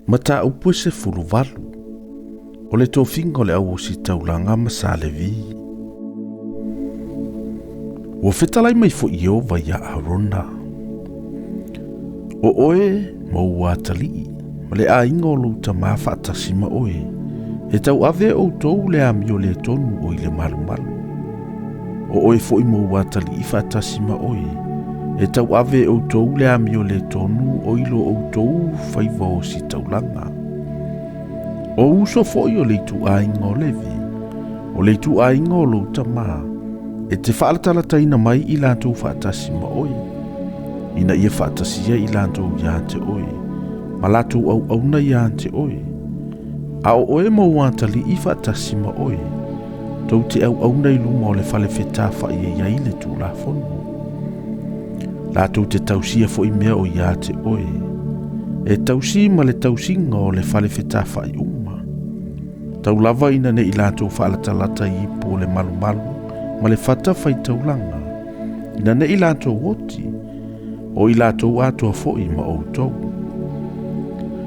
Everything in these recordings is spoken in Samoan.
Mataupu e 18, O le tofiga o le au ositaulaga ma Sa Levi. Ua fetalai mai foi Ieova iā Arona, O oe ma ou atalii, ma le aiga o lou tamā faatasi ma oe, e tauave e outou le amio lē tonu o i le malumalu. O oe foi ma ou atalii faatasi ma oe, e tauave e outou le amio lē tonu o i lo outou faiva ositaulaga. O uso foi o le ituaiga o Levi, o le ituaiga o lou tamā, e te faalatalataina mai i latou faatasi ma oe, ina ia faatasia i latou iā te oe, ma latou auauna iā te oe. A o oe ma ou atalii faatasi ma oe, tou te auauna i luma o le fale fetafa'i e i ai le Tulafono. Latou te tausia foi mea o iā te oe, e tausi ma le tausiga o le fale fetafa'i uma. Tau lava ina ne i latou faalatalata i ipu o le malumalu ma le fata faitaulaga, ina ne i latou oti, o i latou atoa foi ma outou.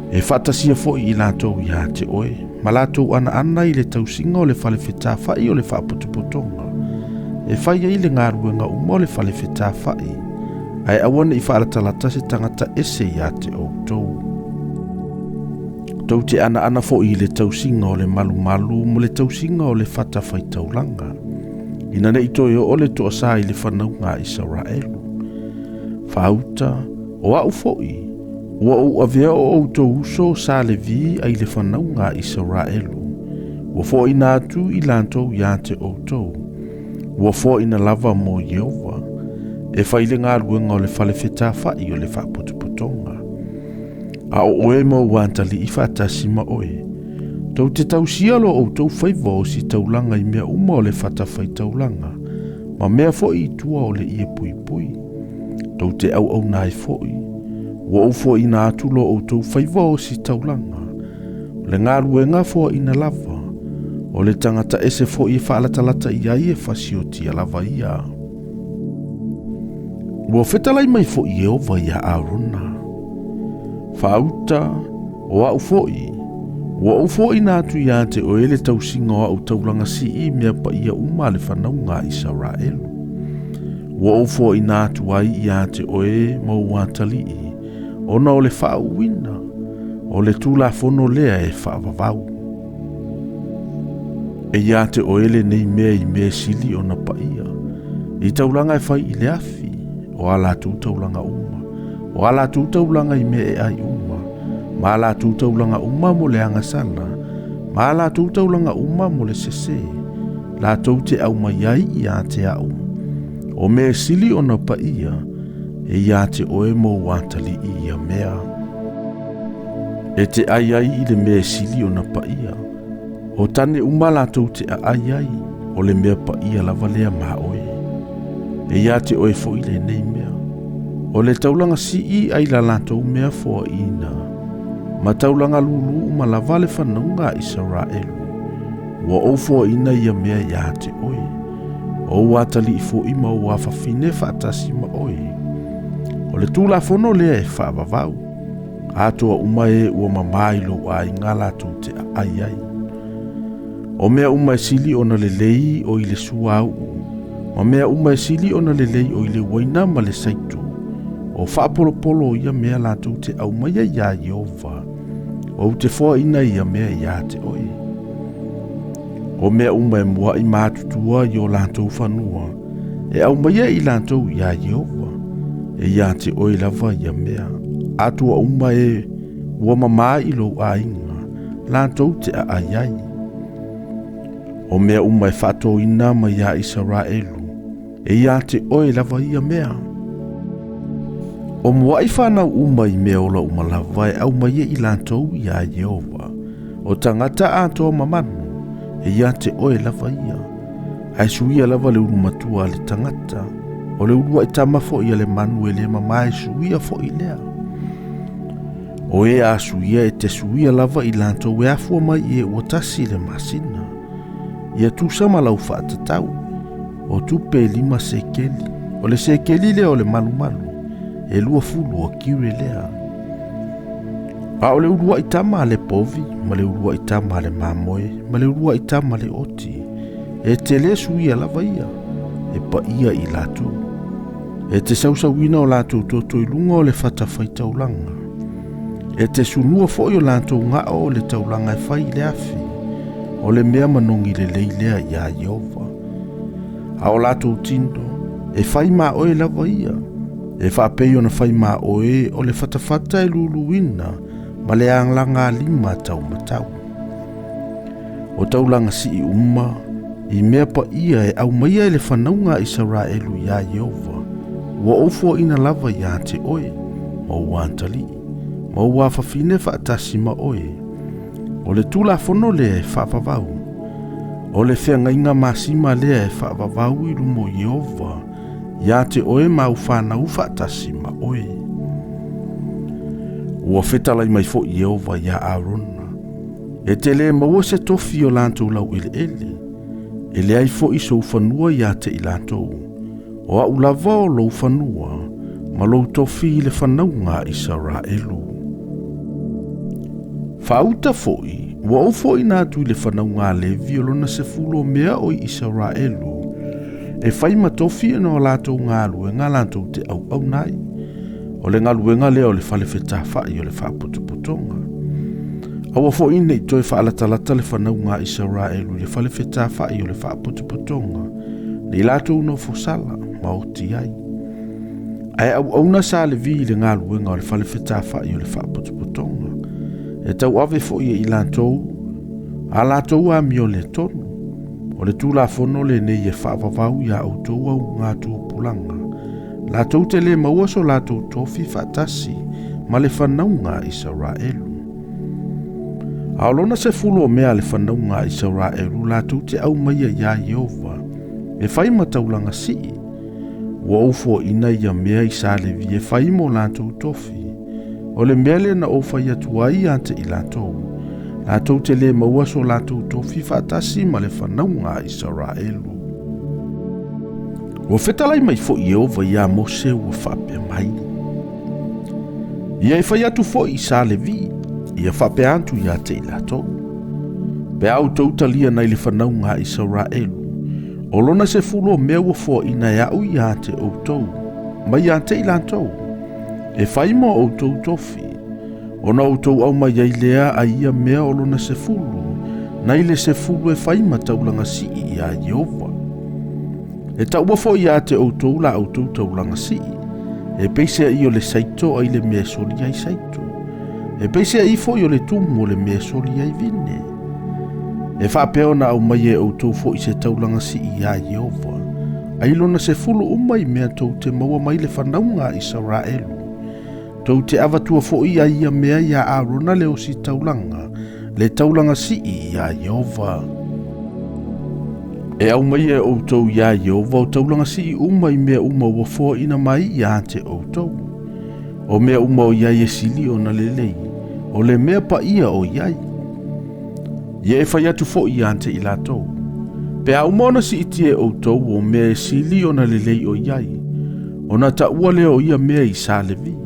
E faatasia foi i latou iā te oe, ma latou anaana i le tausiga o le fale fetafa'i o le faapotopotoga, e fai ai le galuega uma o le fale fetafa'i, ae aua ne i faalatalata se tagata ese iā te outou. Tou te anaana foi i le tausiga o le malumalu ma le tausiga o le fata faitaulaga, ina ne i toe oo le toasā i le fanauga a Isaraelu. Faauta, o a'u foi, ua ou avea o outou uso Sa Levi ai le fanauga a Isaraelu, ua foaina atu i latou iā te outou, ua foaina lava mo Ieova, e fai le galuega o le fale fetafa'i o le faapotopotoga. A o oe ma ou atalii faatasi ma oe, tou te tausia lo outou faiva ositaulaga i mea uma o le fatafaitaulaga, ma mea foi i tua o le ie puipui. Tou te auauna ai foi, ua ou foaina atu lo outou faiva ositaulaga, o le galuega foaina lava, o le tagata ese foi e faalatalata i ai e fasiotia lava ia. Ua fetalai mai foi Ieova iā Arona, Faauta, o a'u foi, ua ou foaina atu iā te oe le tausiga o a'u taulaga sii i mea paia uma a le fanauga a Isaraelu. Ua ou foaina atu ai iā te oe ma ou atalii, ona o le faauuina o le Tulafono lea e faavavau. E iā te oe lenei mea i mea e sili ona paia, i taulaga e fai i le afi, o a latou taulaga uma, o a latou taulaga i mea e ai uma, ma a latou taulaga uma mo le agasala, ma a latou taulaga uma mo le sesē, latou te aumai ai iā te a'u, o mea e sili ona paia, e iā te oe ma ou atalii ia mea. E te ai ai i le mea e sili ona paia, o tane uma latou te aai ai, o le mea paia lava lea ma oe. E iā te oe foi lenei mea, o le taulaga sii ai la latou mea foaina, ma taulaga lūlū uma lava le fanauga a Isaraelu, ua ou foaina ia mea iā te oe, o ou atalii foi ma ou afafine faatasi ma oe. O le Tulafono lea e faavavau, atoa uma e ua mamā i lou aiga latou te aai ai. O mea uma e sili ona lelei o i le suauu, ma mea uma e sili ona lelei o i le uaina ma le saito, o faapolopolo o ia mea latou te aumaia iā Ieova, ou te foaina ia mea iā te oe. O mea uma e muaʻi matutua i o latou fanua, e aumaia i latou iā Ieova, e iā te oe lava ia mea. Atoa uma e ua mamā i lou aiga, latou te aai ai. O mea uma e faatōina mai iā Isaraelu, e iā te oe lava ia mea. O muaʻi fanau uma i mea ola uma lava e aumaia i latou iā Ieova, o tagata atoa ma manu, e iā te oe lava ia. Ae suia lava le ulu matua a le tagata, o le uluaʻi tama foi a le manu e le mamā e suia foi lea. O e a suia e te suia lava i latou e afua mai i e ua tasi le masina. Ia tusa ma lau faatatau, o tupe e 5 sekeli, o le sekeli lea o le malumalu, e 20 o kiure lea. A o le uluai tama a le povi ma le uluai tama a le mamoe ma le uluai tama a le oti, e te lē suia lava ia, e paia i latou. E te sausauina o latou toto i luga o le fatafaitaulaga. E te sunua foi o latou gao o le taulaga e fai i le afi, o le mea manogi lelei lea iā Ieova. A o latou tino, e fai ma oe lava ia, e faapei ona fai ma oe o le fatafata e luluina ma le alagalima taumatau. O taulaga sii uma i mea paia e aumaia e le fanauga a Isaraelu iā Ieova, ua ou foaina lava iā te oe, ma ou atalii, ma ou afafine faatasi ma oe. O le Tulafono lea e faavavau, o le feagaiga masima lea e faavavau i luma o Ieova iā te oe ma au fanau faatasi ma oe. Ua fetalai mai foi Ieova iā Arona, E te lē maua se tofi o latou laueleele, e leai foi sou fanua iā te i latou, o a'u lava o lou fanua ma lou tofi i le fanauga a Isaraelu. Faauta foi, ua ou foaina atu i le fanauga a Levi o lona sefulu o mea o i Isaraelu, e fai ma tofi ona o latou galuega latou te auauna ai. O le galuega lea o le fale fetafa'i o le faapotopotoga. Aua foi ne i toe faalatalata le fanauga a Isaraelu i le fale fetafa'i o le faapotopotoga, nei latou nofo sala ma oti ai. Ae auauna sa Levi i le galuega o le fale fetafa'i o le faapotopotoga, e tauave foi e i latou a latou amio le tonu. O le Tulafono lenei e faavavau iā outou augatupulaga, latou te lē maua so latou tofi faatasi ma le fanauga a Isaraelu. A o lona sefulu o mea a le fanauga a Isaraelu latou te aumaia iā Ieova e fai ma taulaga sii, ua ou foaina ia mea i sa Levi e fai mo latou tofi. O le mea lea na ou fai atu ai ia te i latou, latou te lē maua so latou tofi faatasi ma le fanauga a Isaraelu. Ua fetalai mai foi Ieova iā Mose ua faapea mai, Ia e fai atu foi i sa Levi, ia faapea atu iā te i latou, Pe a outou talia nai le fanauga a Isaraelu, o lona sefulu o mea ua foaina e a'u iā te outou, mai iā te i latou, e fai mo outou tofi, ona outou aumai ai lea a ia mea o lona sefulu, nai le sefulu e fai ma taulaga sii iā Ieova. E taua foi iā te outou la outou taulaga sii, e peiseai o le saito ai le mea e soli ai saito, e peiseai foi o le tumu o le mea e soli ai vine. E faapea ona aumai e outou foi se taulaga sii iā Ieova, ai lona sefulu uma i mea tou te maua mai le fanauga a Isaraelu. Tou te avatua foi ai ia mea iā Arona le ositaulaga, le taulaga sii iā Ieova. E aumai e outou iā Ieova o taulaga sii uma i mea uma ua foaina mai iā te outou. O mea uma o iai e sili ona lelei, o le mea paia o iai. Ia e fai atu foi iā te i latou, pe a uma ona siitia e outou o mea e sili ona lelei o iai, ona taua lea o ia mea i sa Levi.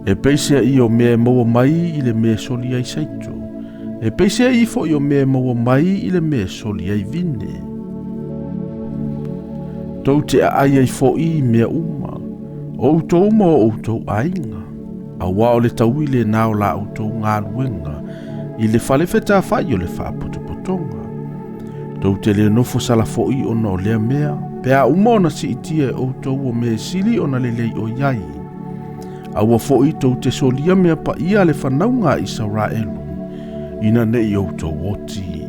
E peiseai o mea e maua mai i le mea e soli ai saito, e peiseai foi o mea e maua mai i le mea e soli ai vine. Tou te aai ai foi i mea uma, o outou ma o outou aiga, auā o le taui lenā o la outou galuega i le fale fetafa'i o le faapotopotoga. Tou te lē nofo sala foi ona o lea mea, pe a uma ona siitia e outou o mea e sili ona lelei o i ai. Aua foi tou te solia mea paia a le fanauga a Isaraelu, ina ne i outou oti.